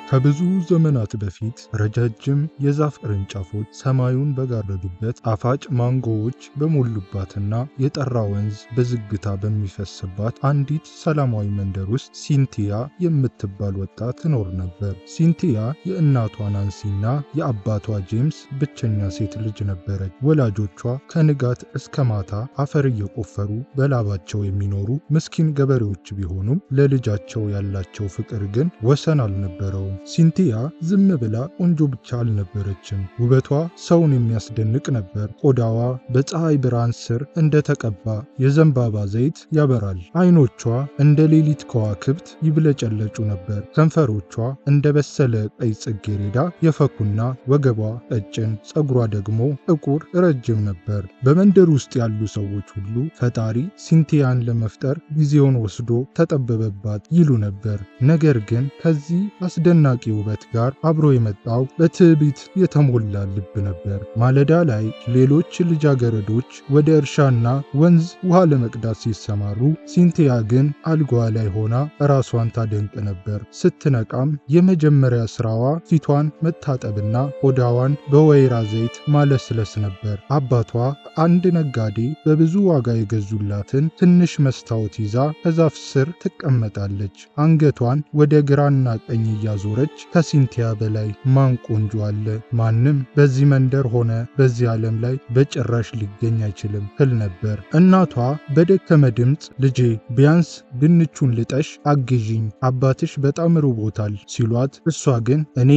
ከብዙ ዘመናት በፊት ረጃጅም የዛፍ ቅርንጫፎች ሰማዩን በጋረዱበት፣ ጣፋጭ ማንጎዎች በሞሉባትና የጠራ ወንዝ በዝግታ በሚፈስባት አንዲት ሰላማዊ መንደር ውስጥ ሲንቲያ የምትባል ወጣት ትኖር ነበር። ሲንቲያ የእናቷ ናንሲና የአባቷ ጄምስ ብቸኛ ሴት ልጅ ነበረች። ወላጆቿ ከንጋት እስከ ማታ አፈር እየቆፈሩ በላባቸው የሚኖሩ ምስኪን ገበሬዎች ቢሆኑም ለልጃቸው ያላቸው ፍቅር ግን ወሰን አልነበረውም። ሲንቲያ ዝም ብላ ቆንጆ ብቻ አልነበረችም። ውበቷ ሰውን የሚያስደንቅ ነበር። ቆዳዋ በፀሐይ ብርሃን ስር እንደተቀባ የዘንባባ ዘይት ያበራል። አይኖቿ እንደ ሌሊት ከዋክብት ይብለጨለጩ ነበር። ከንፈሮቿ እንደ በሰለ ቀይ ጽጌረዳ የፈኩና ወገቧ ቀጭን፣ ፀጉሯ ደግሞ ጥቁር ረጅም ነበር። በመንደር ውስጥ ያሉ ሰዎች ሁሉ ፈጣሪ ሲንቲያን ለመፍጠር ጊዜውን ወስዶ ተጠበበባት ይሉ ነበር። ነገር ግን ከዚህ አስደናቂ ውበት ጋር አብሮ የመጣው በትዕቢት የተሞላ ልብ ነበር። ማለዳ ላይ ሌሎች ልጃገረዶች ወደ እርሻና ወንዝ ውሃ ለመቅዳት ሲሰማሩ፣ ሲንቲያ ግን አልጋዋ ላይ ሆና ራሷን ታደንቅ ነበር። ስትነቃም የመጀመሪያ ስራዋ ፊቷን መታጠብና ቆዳዋን በወይራ ዘይት ማለስለስ ነበር። አባቷ አንድ ነጋዴ በብዙ ዋጋ የገዙላትን ትንሽ መስታወት ይዛ ከዛፍ ስር ትቀመጣለች። አንገቷን ወደ ግራና ቀኝ እያዞረች ከሲንቲያ በላይ ማን ቆንጆ አለ? ማንም በዚህ መንደር ሆነ በዚህ ዓለም ላይ በጭራሽ ሊገኝ አይችልም ትል ነበር። እናቷ በደከመ ድምፅ ልጄ ቢያንስ ድንቹን ልጠሽ አግዥኝ፣ አባትሽ በጣም ርቦታል ሲሏት፣ እሷ ግን እኔ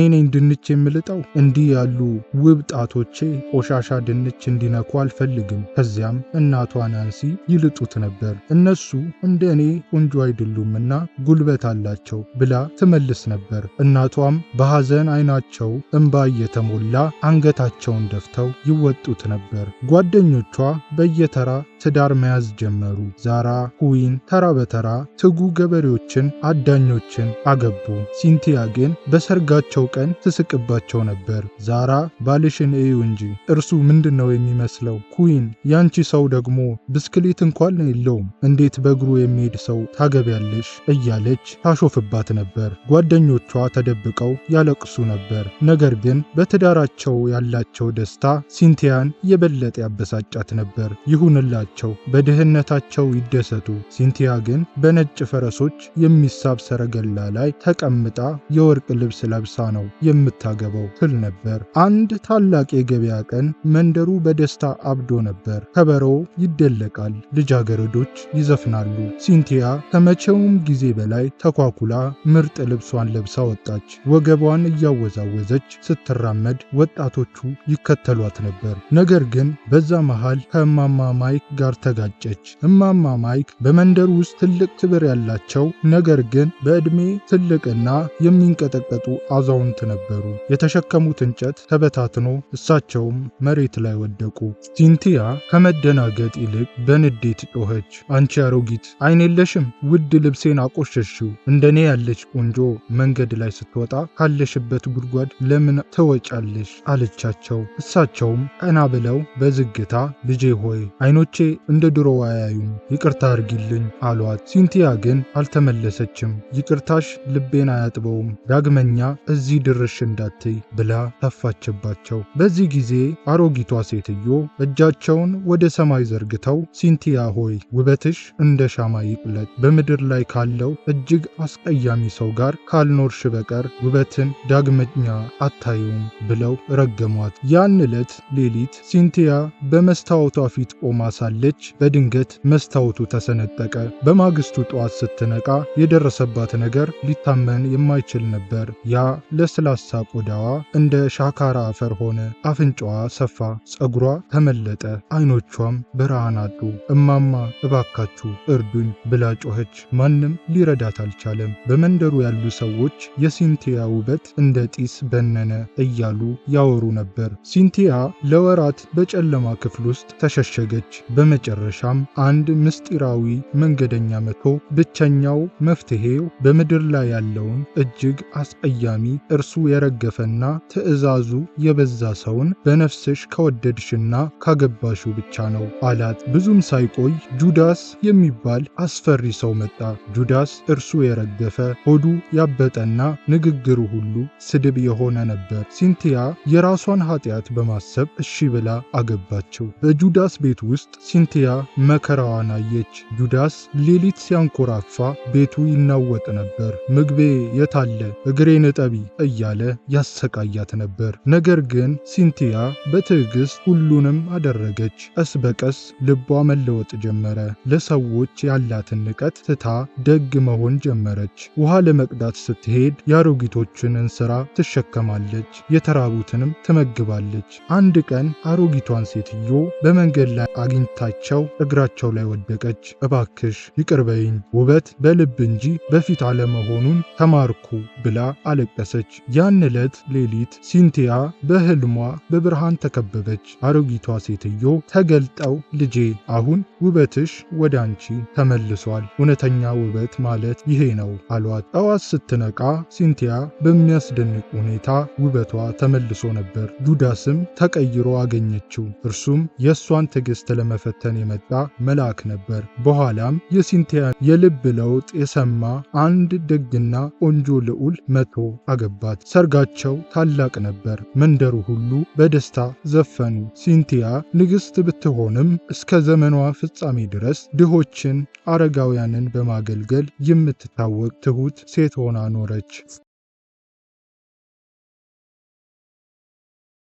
ነኝ ድንች የምልጠው? እንዲህ ያሉ ውብ ጣቶቼ ቆሻሻ ድንች እንዲነኩ አልፈልግም። ከዚያም እናቷ ናንሲ ይልጡት ነበር። እነሱ እንደ እኔ ቆንጆ አይደሉምና ጉልበት አላቸው ብላ ትመልስ ነበር። እናቷም በሐዘን አይናቸው እንባ እየተሞላ አንገታቸውን ደፍተው ይወጡት ነበር። ጓደኞቿ በየተራ ትዳር መያዝ ጀመሩ። ዛራ፣ ኩዊን ተራ በተራ ትጉ ገበሬዎችን፣ አዳኞችን አገቡ። ሲንቲያ ግን በሰርጋቸው ቀን ትስቅባቸው ነበር። ዛራ ባልሽን እዩ እንጂ እርሱ ምንድነው የሚመስለው? ኩዊን ያንቺ ሰው ደግሞ ብስክሌት እንኳን የለውም፣ እንዴት በእግሩ የሚሄድ ሰው ታገቢያለሽ? እያለች ታሾፍባት ነበር። ጓደኞቿ ተደብቀው ያለቅሱ ነበር። ነገር ግን በትዳራቸው ያላቸው ደስታ ሲንቲያን የበለጠ ያበሳጫት ነበር። ይሁንላቸው፣ በድህነታቸው ይደሰቱ። ሲንቲያ ግን በነጭ ፈረሶች የሚሳብ ሰረገላ ላይ ተቀምጣ የወርቅ ልብስ ለብሳ ነው የምታገባው ትል ነበር። አንድ ታላቅ የገበያ ቀን መንደሩ በደስታ አብዶ ነበር። ከበሮ ይደለቃል፣ ልጃገረዶች ይዘፍናሉ። ሲንቲያ ከመቼውም ጊዜ በላይ ተኳኩላ ምርጥ ልብሷን ለብሳ ወጣች። ወገቧን እያወዛወዘች ስትራመድ ወጣቶቹ ይከተሏት ነበር። ነገር ግን በዛ መሃል ከእማማ ማይክ ጋር ተጋጨች። እማማ ማይክ በመንደሩ ውስጥ ትልቅ ክብር ያላቸው ነገር ግን በዕድሜ ትልቅና የሚንቀጠቀጡ አዛውንት ነበሩ። የተሸከሙት እንጨት ተበታትኖ እሳቸውም መሬት ላይ ወደቁ። ሲንቲያ ከመደናገጥ ይልቅ በንዴት ጮኸች። አንቺ አሮጊት አይን የለሽም? ውድ ልብሴን አቆሸሽው። እንደኔ ያለች ቆንጆ መንገድ ላይ ስትወጣ ካለሽበት ጉድጓድ ለምን ትወጫለሽ? አለቻቸው። እሳቸውም ቀና ብለው በዝግታ ልጄ ሆይ አይኖቼ እንደ ድሮ አያዩም፣ ይቅርታ አርጊልኝ አሏት። ሲንቲያ ግን አልተመለሰችም። ይቅርታሽ ልቤን አያጥበውም፣ ዳግመኛ እዚህ ድርሽ እንዳትይ ብላ ተፋችባቸው። በዚህ ጊዜ አሮጊቷ ሴትዮ እጃቸውን ወደ ሰማይ ዘርግተው ሲንቲያ ሆይ ውበትሽ እንደ ሻማ ይቅለጥ፣ በምድር ላይ ካለው እጅግ አስቀያሚ ሰው ጋር ካልኖርሽ በቀር ውበትን ዳግመኛ አታዩም ብለው ረገሟት። ያን ዕለት ሌሊት ሲንቲያ በመስታወቷ ፊት ቆማ ሳለች በድንገት መስታወቱ ተሰነጠቀ። በማግስቱ ጠዋት ስትነቃ የደረሰባት ነገር ሊታመን የማይችል ነበር። ያ ለስላሳ ቆዳዋ እንደ ሻካራ አፈር ሆነ። አፍንጫዋ ሰፋ፣ ፀጉሯ ተመለጠ፣ አይኖቿም ብርሃን አጡ። እማማ እባካችሁ እርዱኝ ብላ ጮኸች። ማንም ሊረዳት አልቻለም። በመንደሩ ያሉ ሰዎች የሲንቲያ ውበት እንደ ጢስ በነነ እያሉ ያወሩ ነበር። ሲንቲያ ለወራት በጨለማ ክፍል ውስጥ ተሸሸገች። በመጨረሻም አንድ ምስጢራዊ መንገደኛ መጥቶ ብቸኛው መፍትሄው በምድር ላይ ያለውን እጅግ አስቀያሚ፣ እርሱ የረገፈና ትዕዛዙ የበዛ ሰውን በነፍስሽ ከወደድሽና ካገባሽው ብቻ ነው አላት። ብዙም ሳይቆይ ጁዳስ የሚባል አስፈሪ ሰው መጣ። ጁዳስ እርሱ የረገፈ፣ ሆዱ ያበጠና ንግግሩ ሁሉ ስድብ የሆነ ነበር። ሲንቲያ የራሷን ኃጢአት በማሰብ እሺ ብላ አገባችው። በጁዳስ ቤት ውስጥ ሲንቲያ መከራዋን አየች። ጁዳስ ሌሊት ሲያንኮራፋ ቤቱ ይናወጥ ነበር። ምግቤ የታለ? እግሬን እጠቢ እያለ ያሰቃያት ነበር። ነገር ግን ሲንቲያ በትዕግስት ሁሉንም አደረገች። ቀስ በቀስ ልቧ መለወጥ ጀመረ። ለሰዎች ያላትን ንቀት ትታ ደግ መሆን ጀመረች። ውሃ ለመቅዳት ስትሄድ የአሮጊቶችን እንስራ ትሸከማለች፣ የተራቡትንም ትመግባለች። አንድ ቀን አሮጊቷን ሴትዮ በመንገድ ላይ አግኝታቸው እግራቸው ላይ ወደቀች። እባክሽ ይቅር በይኝ፣ ውበት በልብ እንጂ በፊት አለመሆኑን ተማርኩ ብላ አለቀሰች። ያን ዕለት ሌሊት ሲንቲያ በህልሟ በብርሃን ተከበበች። አሮጊቷ ሴትዮ ተገልጠው ልጄ፣ አሁን ውበትሽ ወደ አንቺ ተመልሷል፣ እውነተኛ ውበት ማለት ይሄ ነው አሏት። ጠዋት ስትነቃ ሲንቲያ በሚያስደንቅ ሁኔታ ውበቷ ተመልሶ ነበር። ጁዳስም ተቀይሮ አገኘችው። እርሱም የእሷን ትዕግስት ለመፈተን የመጣ መልአክ ነበር። በኋላም የሲንቲያ የልብ ለውጥ የሰማ አንድ ደግና ቆንጆ ልዑል መቶ አገባት። ሰርጋቸው ታላቅ ነበር። መንደሩ ሁሉ በደስታ ዘፈኑ። ሲንቲያ ንግሥት ብትሆንም እስከ ዘመኗ ፍጻሜ ድረስ ድሆችን፣ አረጋውያንን በማገልገል የምትታወቅ ትሁት ሴት ሆና ኖረች።